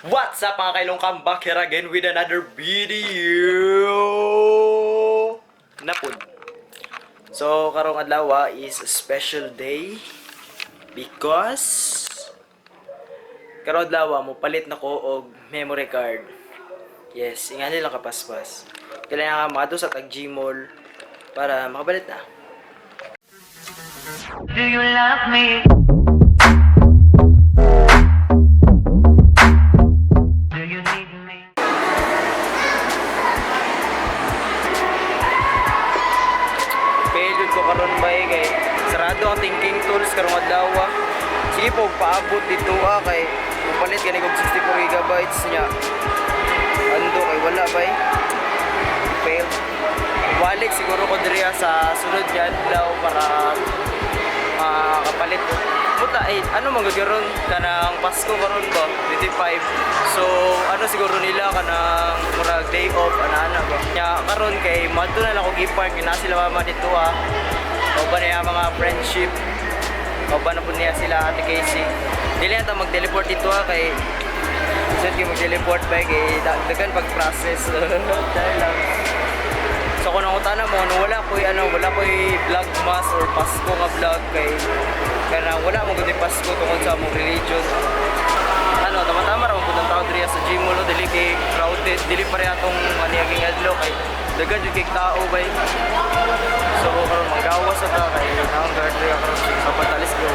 What's up, mga kailong? Come back here again with another video. Napud. So, karong adlaw is a special day because karong adlaw mo palit na ko og memory card. Yes, ingani lang kapaspas. Kailangan maadto sa tag Gmall para makabalit na. Do you love me? Do you need me? Pwede ko karon bay kay sarado ang thinking tools karong adlaw. Sige po, paabot dito kay mupalit gani kog 64 gigabytes niya. Ando kay wala bay. Fail. Balik siguro ko diri sa sunod nga adlaw para makapalit ko. Puta eh, ano man gud karon, kanang Pasko karon ba? 25. So ano siguro nila, kanang murag day off ana-ana ba. Nya karon kay madto na lang ko gipark na sila mama dito ah. O ba niya mga friendship. O ba na po niya sila Ate Casey. Dili na ta mag-teleport dito ah, kay Saan kayo mag-teleport ba kay daghan pag-process. Dahil lang. So kung nangutana mo, ano, wala ko'y ano, wala ko'y vlogmas or Pasko nga vlog kay kana wala mo gud Pasko tungod sa among religion. Ano, tama-tama ra man pud ang tao diri sa gym no, dili kay crowded, dili pa atong maniaging adlaw kay daghan jud kay tao bay. So karon manggawas sa ta kay naong guard diri karon sa pagtalis go.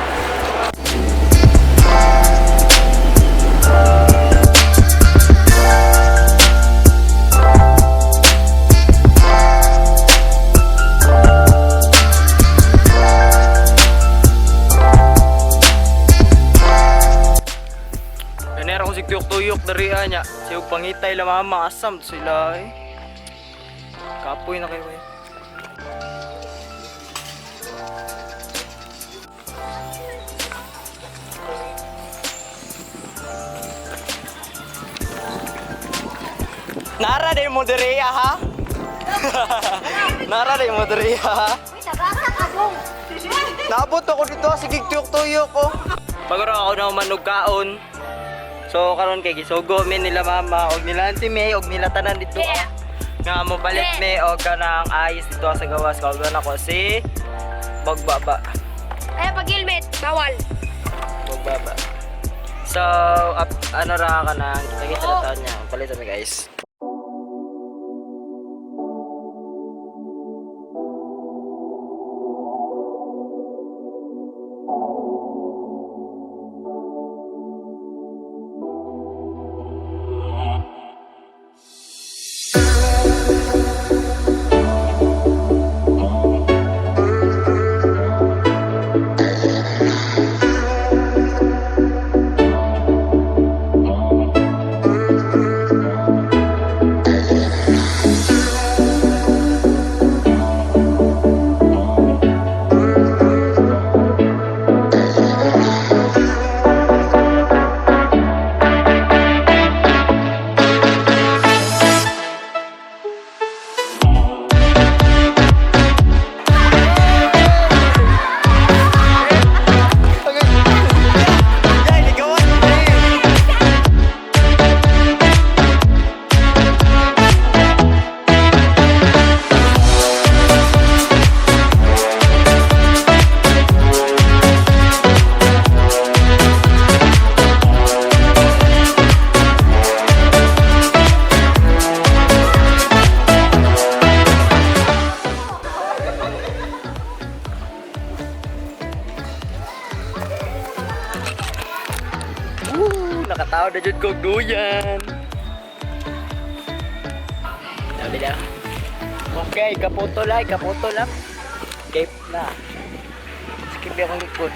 Ganera ko sig tuyok-tuyok diri niya. Siyog pangitay la mama asam sila eh. Kapoy na kayo eh. Nara din mo diri ha? Nara din mo diri ha? Naabot ako dito, sige tuyok-tuyok ko. Bago ra ako na manog kaon. So karon kay gisugo mi nila mama og nila Auntie May og nila tanan dito. Yeah. Nga mopalit mi og kanang ayos dito sa gawas kauban ako si Bagbaba. Ay, pag helmet, bawal. Bagbaba. So up, ano ra kanang kita-kita na taon niya. Palit mi, guys. Yay, ligawan! Woo! Nakatawad na jud kog duyan. Sabi na. Okay, kaputo lang, kaputo lang. Cape na. Skip akong likod.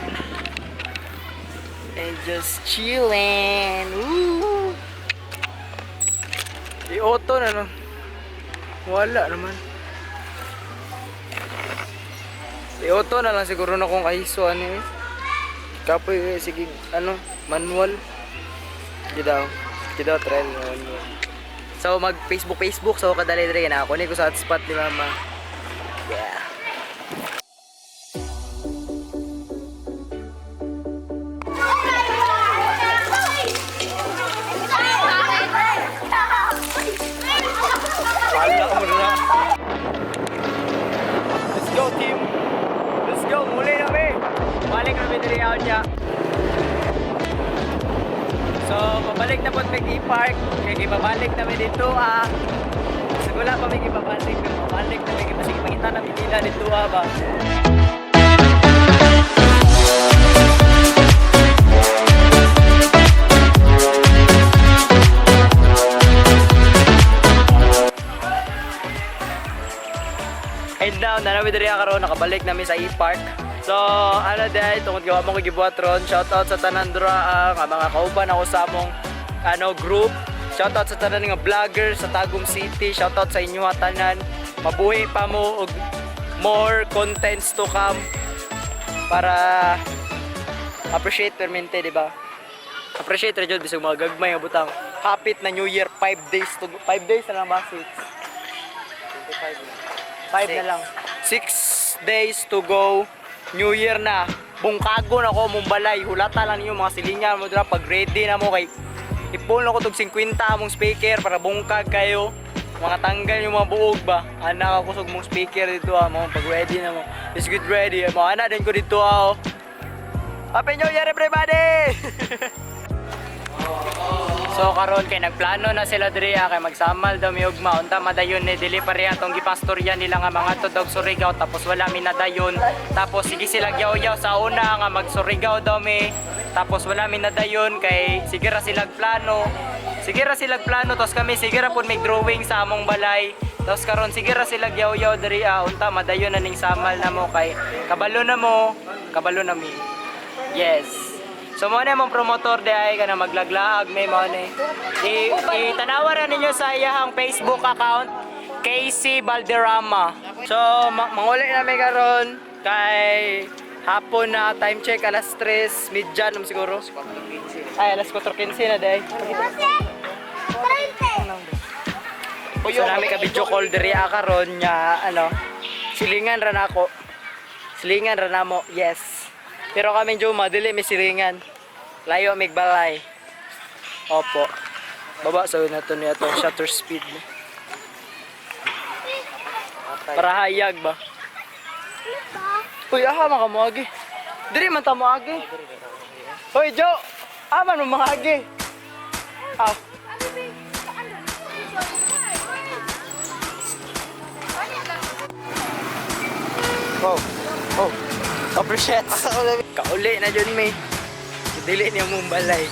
And just chilling. Woo! I-auto na lang. Wala naman. I-auto na lang siguro na kung ISO ano eh. Kapoy eh, sige, ano, manual. Di daw. Di daw, trail manual. So, mag Facebook, Facebook. So, kadali diri na ako. Ni ko sa hotspot ni mama. Yeah. Nakabalik na po mig e-park. Kay gibabalik na mi dito ah. So wala pa may gibabalik, pero mabalik na mi sige mangita na mi nila dito ah ba. And now, nanawi diri karon, nakabalik nami sa e-park. So, ano dahil, tungod gawa mo ko gibuhat ron, shoutout sa tanan dra nga mga kauban ako sa among ano group. Shoutout sa tanan nga vlogger sa Tagum City, shoutout sa inyo ha, tanan. Mabuhi pa mo og more contents to come para appreciate permente, di ba? Appreciate ra jud bisag mga gagmay nga butang. Hapit na New Year, 5 days to 5 days na lang ba? 6. 5 na lang. 6 days to go. New Year na. Bungkago na ko mong balay. Hulata lang ninyo mga silingan mo dira pag ready na mo kay ipon ako tog 50 among speaker para bungkag kayo. Mga tanggal yung mga buog ba. Ana ako kusog mong speaker dito ah, mo pag ready na mo. Let's get ready. Mo ana din ko dito ah. Oh. Happy New Year, everybody! So karon kay nagplano na sila diri ah, kay magsamal daw mi ugma, unta madayon ni dili pa riya tong gipastorya nila nga mga tudog Surigao, tapos wala mi nadayon, tapos sige sila yaw sa una nga magsurigao daw mi, tapos wala mi nadayon kay sige ra sila plano, sige ra sila plano, tapos kami sige ra pud may drawing sa among balay, tapos karon sige ra sila yaw diri ah, unta madayon na ning samal na mo kay kabalo na mo, kabalo na mi. Yes. So mo na mong promotor di ay kana maglaglaag may mo ni. I tanawa ra ninyo sa iyahang Facebook account, KC Valderrama. So manguli na mi karon kay hapon na, time check alas 3, midya naman siguro. Ay, alas 4:15 na day. So nami ka video call diri karon nga ano, silingan ra nako. Silingan ra namo, yes. Pero kami Juma, dili mi silingan. Layo mig balay. Opo. Baba sa na to niya to shutter speed. Para hayag ba? Uy, aha man ka mo agi. Diri man ta mo agi. Hoy, Jo! Aman mo mga agi. Ah. Oh. Oh. Appreciate. Kauli na dyan, may. Dili niya mong balay.